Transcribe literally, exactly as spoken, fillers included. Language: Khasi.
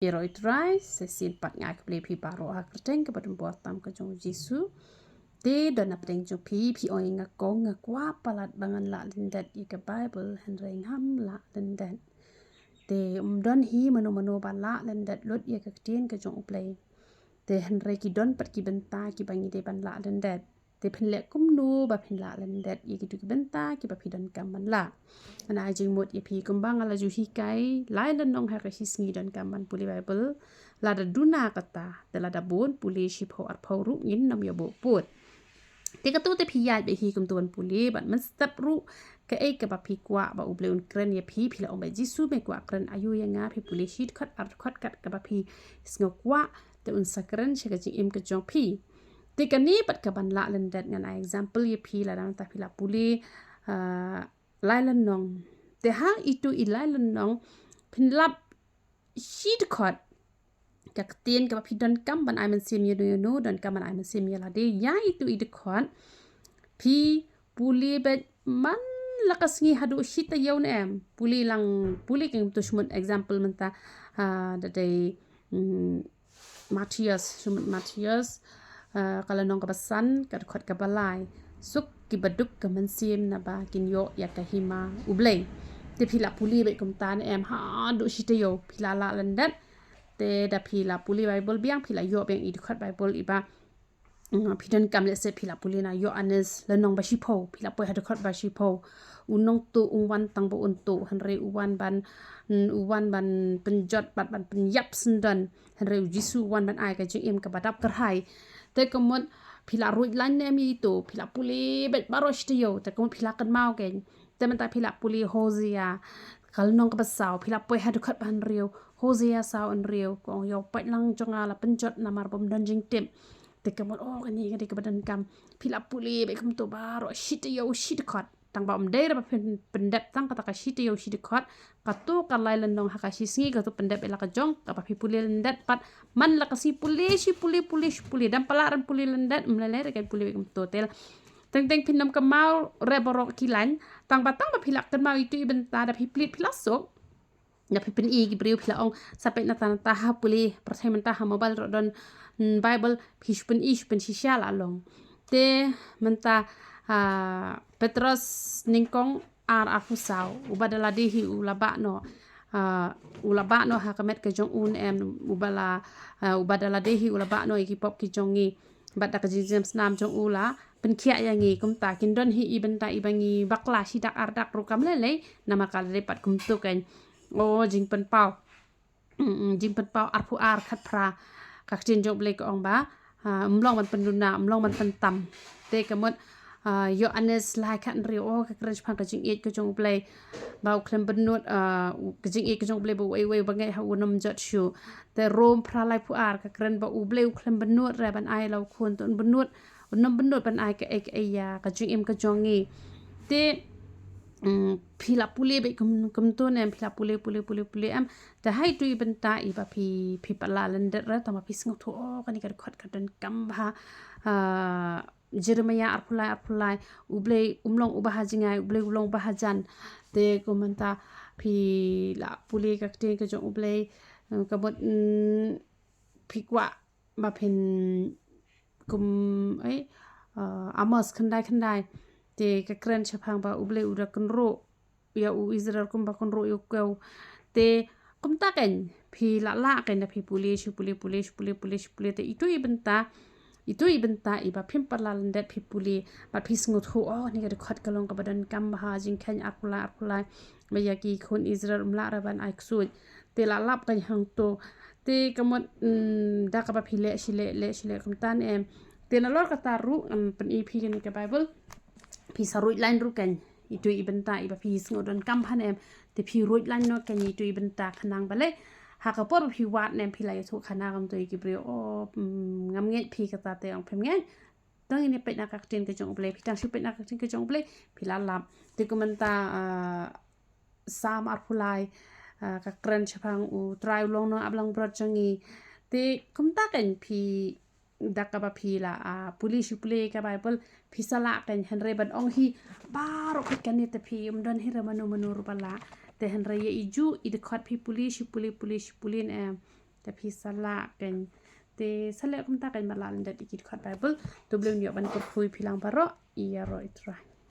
Ïaroh ïa u Trai, sa shisien pat nga ai khublei ïa phi baroh ha ka kyrteng kaba donbor tam ka jong u Jisu. Te don napdeng jong phi, phi ong ïa nga kong, nga kwah palat ba ngan lah lyndet ïa ka Baibl, hynrei ngam lah lyndet. Te ym don hi mano mano ba lah lyndet lut ïa ka ktien ka jong U Blei. Te hynrei ki don pat ki bynta kiba ngi dei ban lah lyndet. Te phin leh kumno ba phin lah lyndet ïa kitu ki bynta kiba phi donkam ban lah. Ngan ai jingmut ïa phi kumba nga la ju hikai, lai lynnong ha ka shi sngi donkam ban pule Baibl. Lada duna kata, te lada bun pule shiphew arphew ruh ngin nym ïa buh pud. Te katu te phi ïaid beit hi kumtu ban pule, bad mynstep ruh kaei kaba phi kwah ba U Blei un kren ïa phi, phi la ong ba Jisu me kwah kren aïu ïa nga, phi pule shi dkhot ar dkhot kat kaba phi sngew kwah, te un sa kren sha ka jingim ka jong phi. Te kane pat kaban lah lyndet ngan ai example ïa phi lada mynta phi la pule, ah, lai lynnong. Te ha itu i lai lynnong phin lap shi dkhot. Ka ktien kaba phi donkam ban ai mynsiem ïa no ïa no, donkam ban ai mynsiem ïa lade. Ïa itu i dkhot phi pule beit man la ka sngi haduh shi taïew ne em. Pule lang, pule kyntu shmut example mynta, ah, da dei, mm, Mathaios, shmut Mathaios, ah, ka lynnong kaba san, ka dkhot kaba lai. Suk kiba duk ka mynsiem naba kin ïoh ïa ka hima U Blei. Te phi la pule beit kumta ne em haduh shi taïew, phi la lah lyndet. Te da phi la pule Baibl biang, phi la ïoh biang i dkhot Baibl iba, mm, phi donkam, let's say phi la pule na Ïoannis lynnong ba shiphew, phi la poi ha dkhot ba shiphew. U nongtuh um wan tang ba un tuh, hynrei u wan ban, mm, u wan ban pynjot bad ban pynïap syndon. Hynrei u Jisu u wan ban ai ka jingim kaba dap kyrhai. Te ka mut phi la ruh lain ne em ïa itu, phi la pule beit baroh shi taïew, te ka mut phi la kynmaw kein. Te mynta phi la pule Hosea, ka lynnong kaba saw, phi la poi ha dkhot ba hynriew, Hosea saw hynriew, ka ong ïa u paidlang jong nga la pynjot namar bym don jingtip. Te ka mut, oh, kane ka dei kaba donkam. Phi la pule beit kumtu baroh shi taïew shi dkhot. Tang ba ym dei re ba phin pyndep tang kata ka shi taïew shi dkhot. Katu ka lai lynnong ha ka shi sngi katu pyndep ïa la ka jong, kaba phi pule lyndet pat. Man la ka sngi pule shi pule pule shi pule. Dang palat ran pule lyndet, ym lei lei re kein pule beit kumtu te. Teng teng phin nym kynmaw re baroh ki lain. Tang ba tang ba phi la kynmaw itu i bynta da phi plie phi la suk. Da phi pyni ki briew phi la ong sa peit nangta nangta ha pule, pyrthei mynta ha mobile ruh don, mm, Baibl, phi shu pyni shu pynshisha la long. Te mynta, ah, Petros nyngkong ar arphew saw, uba da lade hi u la bah noh, ah, u la bah noh ha ka met ka jong u ne em, uba la, ah, uba da lade hi u la bah noh ïa ki pop ki jong ngi. Bad da ka jingshem snam jong u la pynkhiah ïa ngi. Kumta kin don hi i bynta iba ngi bakla shi dak ar dak ruh kam lei lei, namar ka la dei pat kumtu kein. O, jingpynpaw. Mm, mm, Jingpynpaw arphew ar khatphra. Ka ktien jong U Blei ka ong ba, ah, ym long ban pynduna, ym long ban pyntam. Te ka mut, ah, Ïoannis lai khathynriew, o, ka kren shaphang ka jingïeit ka jong U Blei. Ba u khlem bynnud, ah, u, ka jingïeit ka jong U Blei ba uei uei uba ngeit ha u un nym jot shuh. Te Rom phra laiphew ar, ka kren ba U Blei u khlem bynnud re ban ai la u khun, te un bynnud, un nym bynnud ban ai kaei kaei ïa ka jingim ka jong ngi. Te, mm, phi la pule beit kum, kumtu ne em, phi la pule, pule, pule, pule em. Te ha itu i bynta iba phi, phi pat lah lyndet re, tang ba phi sngewthuh, o, kane ka dkhot ka donkam bha, ah, Jeremaïah arphew lai, arphew lai, U Blei um long uba ha jngai, U Blei u long uba ha jan. Te kumta phi la pule ka ktien ka jong U Blei, eh, ka mut, mm, phi kwah ba phin kum, eh, ah, Amos khyndai khyndai. Te ka kren shaphang ba U Blei u da kynroh ïa u Israel kumba kynroh ïa u kew. Te kumta kein phi la lah kein da phi pule, shu pule, pule, shu pule, pule, shu pule. Te itu i bynta, itu i bynta iba phim pat lah lyndet phi pule, bad phi sngewthuh, o, kane ka dkhot ka long kaba donkam bha, Jingkheiñ arphew lai, arphew lai. Ba ïa ki khun Israel ym lah re ban ai ksuid. Te la lap kein hangto. Te ka mut, mm, da kaba phi leh shi leh, leh shi leh kumta ne em. Te nalor kata ruh, mm, pyni phi kane ka Baibl. Phi sa ruh lain ruh kein. Itu i bynta iba phi sngew donkam bha ne em. Te phi ruh lain noh kein itu i bynta khnang balei. Ha ka por ba phi wad ne em phi la ïathuh khana kumto ïa ki briew. O, mm, ngam ngeit phi kata te ong phim ngeit. Tang ïa peit na ka ktien ka jong U Blei, phi tang shu peit na ka ktien ka jong U Blei, phi la lap. Te kumta, ah, Salm arphew lai, ah, ka kren shaphang U Trai u long nongap langbrot jong ngi. Te kumta kein phi da kaba phi la, ah, pule shu pule ka Baibl, phi sa lah kein hynrei ban ong hi baroh phi kane te phi ym don hi re mano mano ruh ba lah. Te hynrei ïa i ju i dkhot phi pule shu pule pule shu pule ne em. Te phi sa lah kein. Te sa leh kumta kein, ba lah lyndet ïa ki dkhot Bible. To U Blei un ïoh ban kyrkhu ïa phi lang baroh. Ïaroh ïa U Trai.